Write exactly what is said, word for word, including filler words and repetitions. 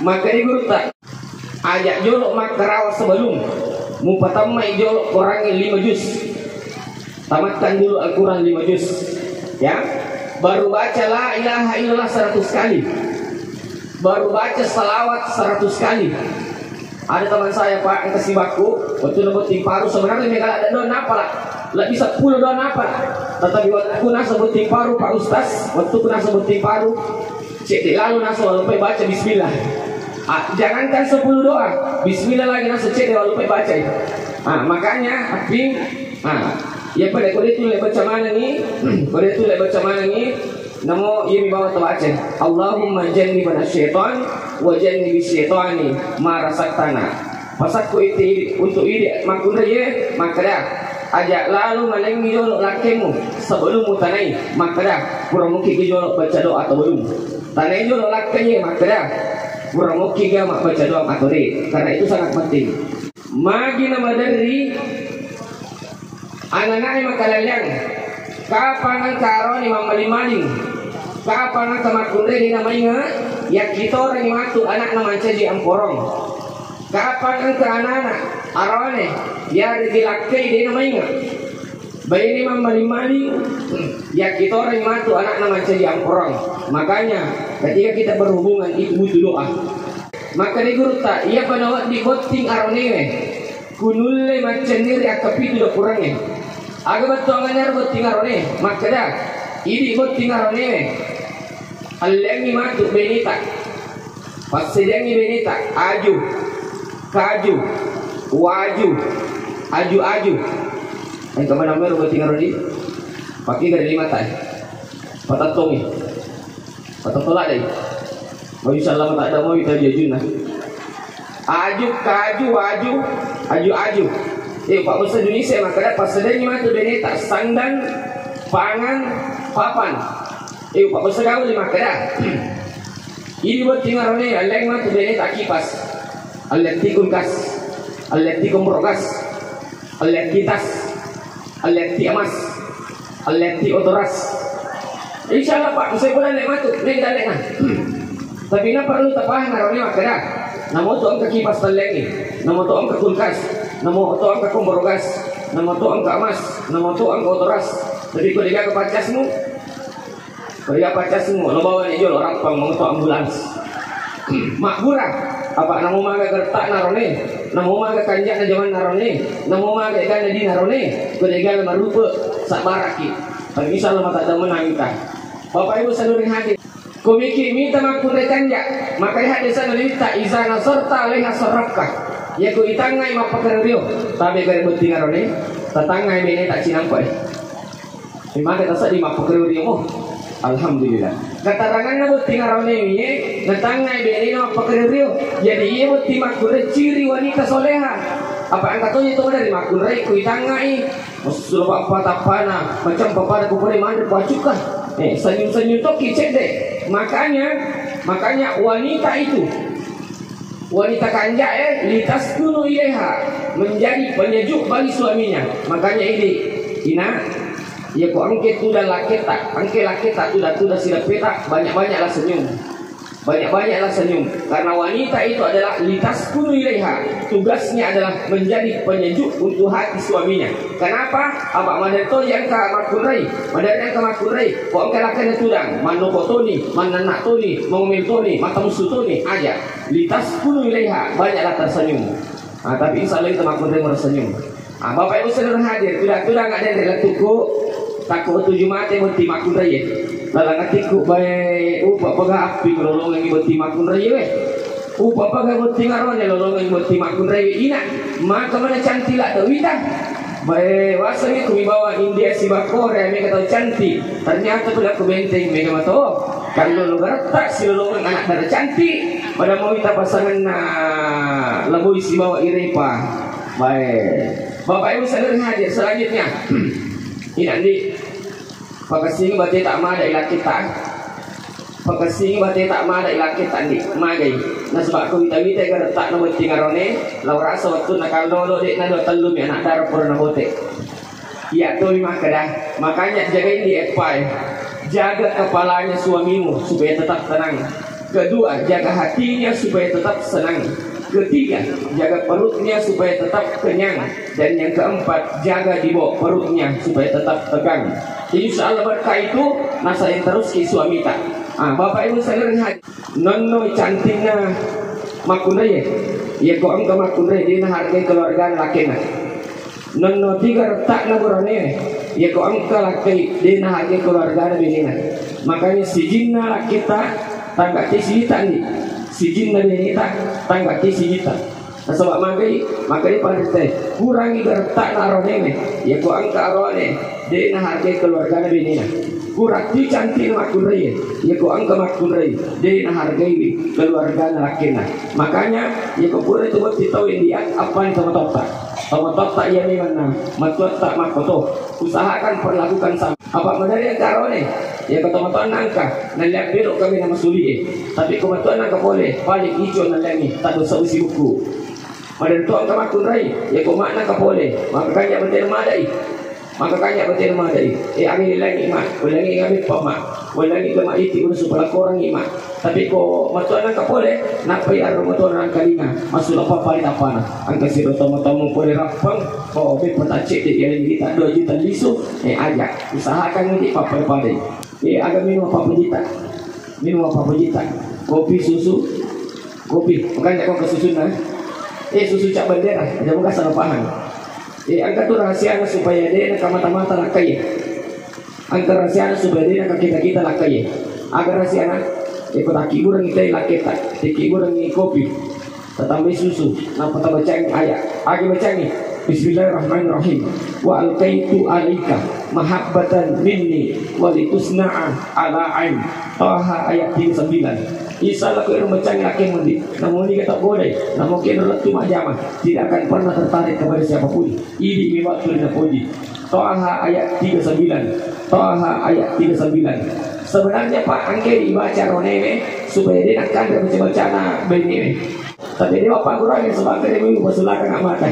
Makkeda gurutta, aja jolo makkarawa sebelum mupatammai jolo Korangnge lima juz. Tamatkan dulu Al-Quran lima juz. Ya. Baru baca la ilaha illallah seratus kali. Baru baca salawat seratus kali. Ada teman saya, Pak, engka sibakku, waktu botting paru, sebenarnya mega ada doang apa lah. Lebih sepuluh doang apa lah. Tetapi waktu ku naseng botting paru, Pak Ustaz, waktu ku naseng botting paru, cedde lalo naseng walupai baca bismillah. Ah, jangankan sepuluh doang, bismillah lagi naseng cedde walupai baca itu. Ah, makanya, tapi, ah, ya pada kode itu lebar baca mana nih? Kode itu lebar baca mana nih? Namo iya mi bawang tabaca. Allahumma jannibna syaitan wa jannibi syaitani ma razaqtana. Pasakko ite idi, untuk idi makkunraie, makkeda, aja lalu malengngi jolo lakkemu sebelum mutanai, makkeda, pura mukki jolo baca doa sebelum. Tanai jolo lakkeye, makkeda, pura mukki ga mabbaca doa matore. Karena itu sangat penting. Magi na maderri anana'e makalaleang, kapang engka arone mammaling-maling, kapang engka makkunrai de namainga, yakkitorengngi matu ana'na mancaji amporong. Kapang engka anana arone yarega lakkai de namainga, baine mammaling-maling, yakkitorengngi matu ana'na mancaji amporong. Makanya ketika kita berhubungan itu butuh doa. Makkeda gurutta, iyapa nawedding botting aronewe, kunulle maccenniri akkapitu dapurengnge. Aga bettuanganna ero botting arone? Makkeda, idi botting aronewe, elleangngi matu beneta, passediangngi beneta, aju, kaju, waju, aju-aju. Engka maneng ero botting arone? Pakkega ri limata, patettongi. Patetto ladde. Mau insya Allah mata ada mau kita jajuna. Aju, kaju, waju, aju-aju. Eh, Pak Bos Indonesia makkeda, passediangngi matu beneta, sandang, pangan, papan. Eh, Pak Bos Gaul makkeda, idi botting arone, elleang matu beneta kipas, elleang ti kulkas, elleang ti kompor gas, elleang ti tas, elleang ti emas, elleang ti oto ras. Insya Allah, Pak, bisa pula elleang matu, elleang dalle'na. Tapi na perlu tapahang arone makkeda, namo to engka kipas tellengngi, namo to engka kulkas, namo to engka kompor gas, namo to engka emas, namo to engka oto ras. Tapi ko degaga paccasmu, ko degaga paccasmu, lo bawani jolo Rappang, mau to ambulans. Mabbura, apa namo maga gertak narone, namo maga kanjak na jaman narone, namo maga egana di narone, ko degaga marupe, sabbaraki. Tapi insya Allah mata damen kita. Bapak Ibu saudari hadir. Komiki mita makkunrai kanja, maka lihat desa nalita iza nazarta alaiha sarrafka. Iya ku itangngai mappakerio-rio, tabe gare botting arone, tatangngai bene tak cinampai. Mimake taseddi mappakerio-rio mo. Alhamdulillah. Keteranganna botting arone miye, natangngai bene mappakerio-rio. Jadi iya botting makkunrai ciri wanita soleha. Apa engka tonya to dari makkunrai ku itangngai. Massulo pappa tappana, macam pappada kupure manre pacukka. Eh, senyum-senyum tokki cedde. Makanya, makanya wanita itu, wanita kanja, eh, litaskunu ilaiha, menjadi penyejuk bagi suaminya. Makanya ini, ina, ya ku engke tudang laketta, engke laketta tudang-tudang sileppeta, banyak-banyaklah senyum. Banyak-banyaklah senyum, karena wanita itu adalah litaskunu ilaiha. Tugasnya adalah menjadi penyejuk untuk hati suaminya. Kenapa? Apa maderri to yang ka makkunrai, maderri yang ka makkunrai, ko engka lakkainna tudang, mannoko toni, mannanna toni, mangomel toni, matamusu toni, aja. Litaskunu ilaiha, banyaklah tersenyum. Ah, tapi insya Allah itu makkunrai merasa senyum. Ah, Bapak Ibu saudara hadir, tudang-tudang ada yang lettuku, takku tuju mate botting makkunrai. Lalang atikku bae, upa paga appi lolongengi botting makkunrai we. Upa paga botting arone lolongengi botting makkunrai we. Ina, maka mana cantik lah wita. Bae, wasangi ku mi bawa India si bakore, mega tau cantik. Ternyata pula ku benteng mega mato. Kalau lo gertak si lolongeng anak dara cantik, pada mau kita pasangan na laboi si bawa irepa. Baik. Bapak Ibu saudara hadir selanjutnya. Ini nanti pakasing bate tak mada ilak kita. Pakasing bate tak mada ilak kita, Andi. Magai. Nasaba ko wita-wita gertak na botting arone, lau rasa waktu na kallolo de na dua tellu mi anak dara pura na bote. Iya to mi makkeda, makanya jagain di eppai. Jaga kepalanya suamimu supaya tetap tenang. Kedua, jaga hatinya supaya tetap senang. Ketiga, jaga perutnya supaya tetap kenyang. Dan yang keempat, jaga di bawah perutnya supaya tetap tegang. Insya Allah berkah itu, nasain terus ke suamita. Ah, Bapak Ibu sekalian, haj-, nonno cantiknya makunrai, ya kok engka makunrai, dia hargai keluarga lakinya. Nonno tiga retakna borane, ya kok engka lakkai, dia hargai keluarga benena. Makanya sijinna lakkita, tanggati sijita ni. Sijinna beneta, tanggati sijita. Nasaba magai, magai panrita, kurangi garettakna aroanemu, yako engka aroane, de nahargai keluargana benena. Kuratti cantikna makkunrai, yako engka makkunrai, de nahargai keluargana lakkenna. Makanya, yako pura itu batti tau yang dia, apa yang sama totta. Sama totta iya memang nah, matuatta makkoto. Usahakan perlakukan sama. Apa madari engka aroane, yako tomatoanna engka, nalliang belo kami nama sulie. Tapi ko matuanna engka pole, paling ijo nalliangi, tak dosa usi buku. Madari to engka makkunrai, yako makna engka pole, maka kanya bete madai. Maka kanya bete madai. Eh, angin langi ma, ulangi ngami pama, ulangi kama iti urusu pelakorangi ma. Tapi ko matuanna engka pole, nappai arro matuanna engka lima, masula papa di tapana. Engka siro tomo-tomo pole rappang, ko be patacce de iya lagi tak dua juta lisu, eh aja. Usahakan di papa padai. Eh, aga minum apa pejita? Minum apa pejita? Kopi, susu? Kopi. Makanya kau ke susu nah. Eh, susu cap bendera. Aja bukan salah paham. Eh, angka tu rahasiana supaya de nakamata-mata lakkai. Angka rahasiana supaya de nakakita-kita lakkai. Aga rahasiana? Eh, ko takkiburangi teh lakketa, takkiburangi kopi. Tatambai susu, nappa tabacangi ayat. Agi bacangi, Bismillahirrahmanirrahim. Wa alqaitu alaika mahabbatan minni wa litusna'a ala ain. Taha ayat tiga sembilan. Isa lako ero bacangi lakke mundi. Namuni kata bodai, namu kena lettu majama, tidak akan pernah tertarik kepada siapapun. Idi mi waktu dina poji. Toha ayat tiga sembilan. Toha ayat tiga sembilan. Sebenarnya, Pak, angke dibaca roneme supaya dia nak kandre baca-bacana beneme. Tapi dia apa kurangnya sebab dia minggu pesulaka nak makan.